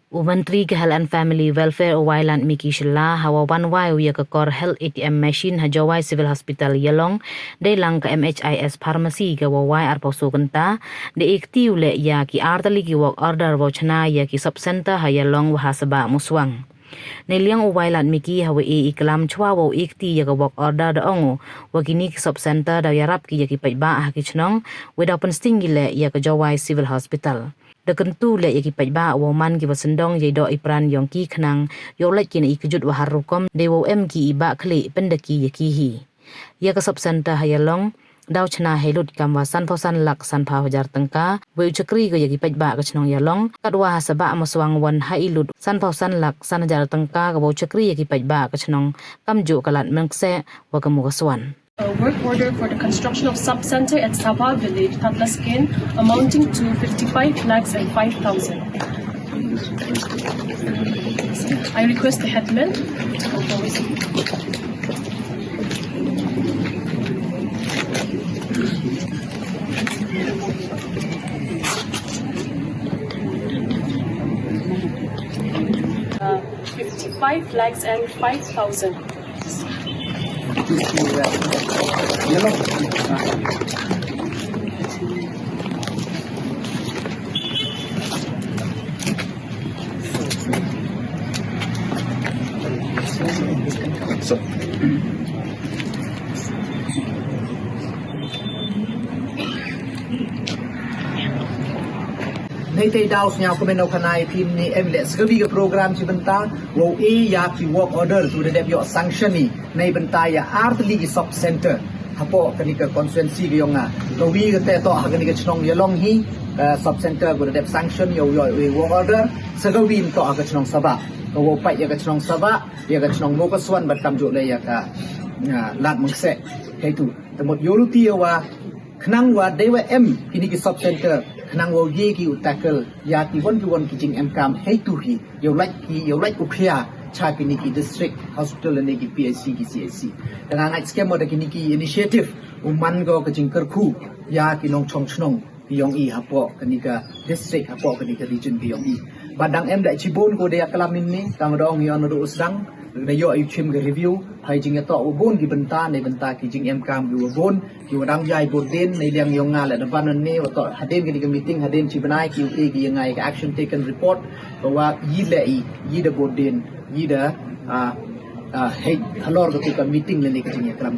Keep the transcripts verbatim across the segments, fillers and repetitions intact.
U Mantri ka Health and Family Welfare u Wailadmiki Shylla hawa wan wai u ya ka kor Health A T M machine ha Jowai Civil Hospital Ialong, dei lang ka M H I S pharmacy ka wa wai arphaw soo kynta, da e kti u leh ya ki artylli ki work order wow chna ya ki sub center ha Ialong wa ha Sabah Muswang. Neiliang u Wailadmiki hawa e i klam chwa wow e kti ya ka work order da ong u, wa kini ki sub center daw yarap ki ya ki paidbah ha ki chnong, wei daw pynsting ki leh ya ka Jowai Civil Hospital. Da kyntu leh ya ki paidbah wow man ki wa syndong yei doh i pran yong ki khnang yow lait ki na i kjut wa har rukom, dei wow em ki i bah khlieh pyndaki ya ki hi. Ya ka sub center ha Ialong daw chna hei lut kam wa sanphaw san lak sanphaw hajar tyngka, wei u chakri ko ya ki paidbah ka chnong Ialong, katwa ha Sabah Muswang wan hei lut sanphaw san lak san hajar tyngka ka wow chakri ya ki paidbah ka chnong, kamjooh ka Ladmynseh wa ka Mukaswan. A work order for the construction of sub-center at Sabah Village, Thadlaskein, amounting to fifty-five lakhs and five thousand. I request the headman to come forward. Uh, fifty-five lakhs and five thousand. Nei te daw sñiaw comment o khana i phi ni em le sgawi ka program chi bynta wow e ya ki work order tu da dep yoh sanction i nei bynta ya artylli ki sub center hapoh kani ka constituency ka yong nga. Kawi ka te toh ha kani ka chnong Ialong hi, ka sub center ko da dep sanction yow yoh i work order, sgawi toh ha ka chnong Sabah, ka wow pait ya ka chnong Sabah, ya ka chnong Mukaswan bad kamjooh le ya ka, ah, Ladmynseh. Heitu te mut yow luti ya wa khnang wa dei wa em kini ki sub center, khnang wow ye ki u tackle ya ki won ki won ki jingemkam heitu hi, yow lait ki, yow lait u khia cha kini ki district hospital ne ki P H C ki C H C. Te nga ngait skhem wa da kini ki initiative u man ko ka jingkyrkhu ya ki nongchong chnong ki yong i hapoh kani ka district, hapoh kani ka region ki yong i. Bad dang em da chibun ko da yaklam ini, kam da ong i on da u sdang, da yoh i chim ka review, hei jingyatoh wa bun ki bynta, nei bynta ki jingemkam ki wa bun, ki wa dang yai burdin, neiliang yong nga le da ban ni, wa toh hadien kani ka meeting, hadien chi bnai ki u e ki ya nga ya ka action taken report, wa i le i, i da burdin, i da, ah, ah, hei halor ka tu ka meeting le ni ka jingyaklam.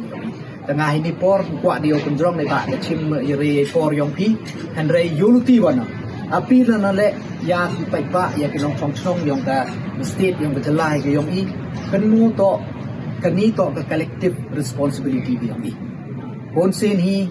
Te nga hini por kwah di yow pynjrong nei ba ka chim ya re por yong phi, hynrei yow luti wa na. Appeal na le ya ki paidbah, ya ki nongchong chnong yong ka state, yong ka jylla ka yong i, kynmu toh, kani toh ka collective responsibility ka yong i. Bun sien hi,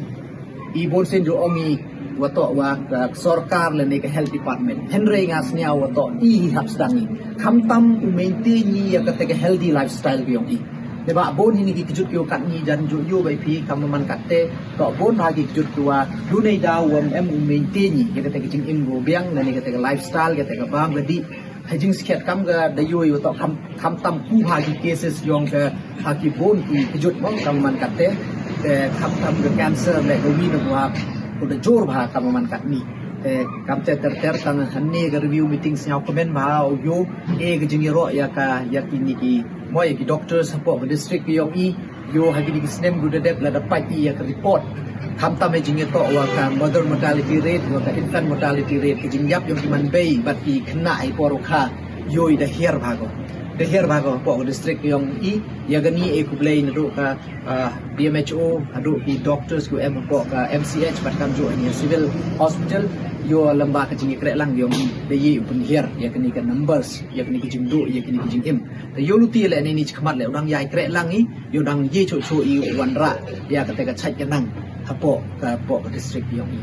i bun sien ju ong i wa toh wa ka sorkar le ne ka health department. Hynrei nga sñiaw wa toh i hi hap sdang i. Khamtam u maintain i ya ka te ka healthy lifestyle ka yong i. Te ba bun hi ni ki kjut ki wa kat ni jan ju yoh bai phi kam man kat te. Toh bun ha ki kjut ki wa du nei daw wa em u maintain i ya ka te ka jingim ko biang le ne ka te ka lifestyle, ka te ka bam ka dih. Ha jingskhiat kam ka da yoh i wa toh kham, khamtam ku ha ki cases yong ka ha ki bun ki kjut mo kam man kat te. Te khamtam ka cancer le ka wi na wa ko da jur bha kam man kat ni. Te kam te ter ter tang hangne ka review meeting sñiaw comment bha u yoh e ka jingyaroh ya ka, ya kini ki mo ya ki doctors hapoh ka district ka yong i. Yow ha kini ki snem ko da dep la da pait i ya ka report. Khamtam e jingyatoh wa ka mother mortality rate, wa ka infant mortality rate, ka jingyap yong ki man bei bad ki khynnah i por u kha. Yow i da hiar bha ko. Da hiar bha ko hapoh ka district ka yong i. Ya kani e khublei na du ka, ah, D M H O, ha du ki doctors ko em hapoh ka M C H bad kamjooh ni ya civil hospital. Yow lamba ka jingyakreh lang yong i da ye u pynhiar ya kani ka numbers, ya kani ka jingdu, ya kani ka jingim. Te yow luti le ni ni chi khmat le u dang ya i kreh lang i, yow dang ye cho cho i u wanrah ya ka te ka chait ka nang hapoh ka, hapoh ka district yong i.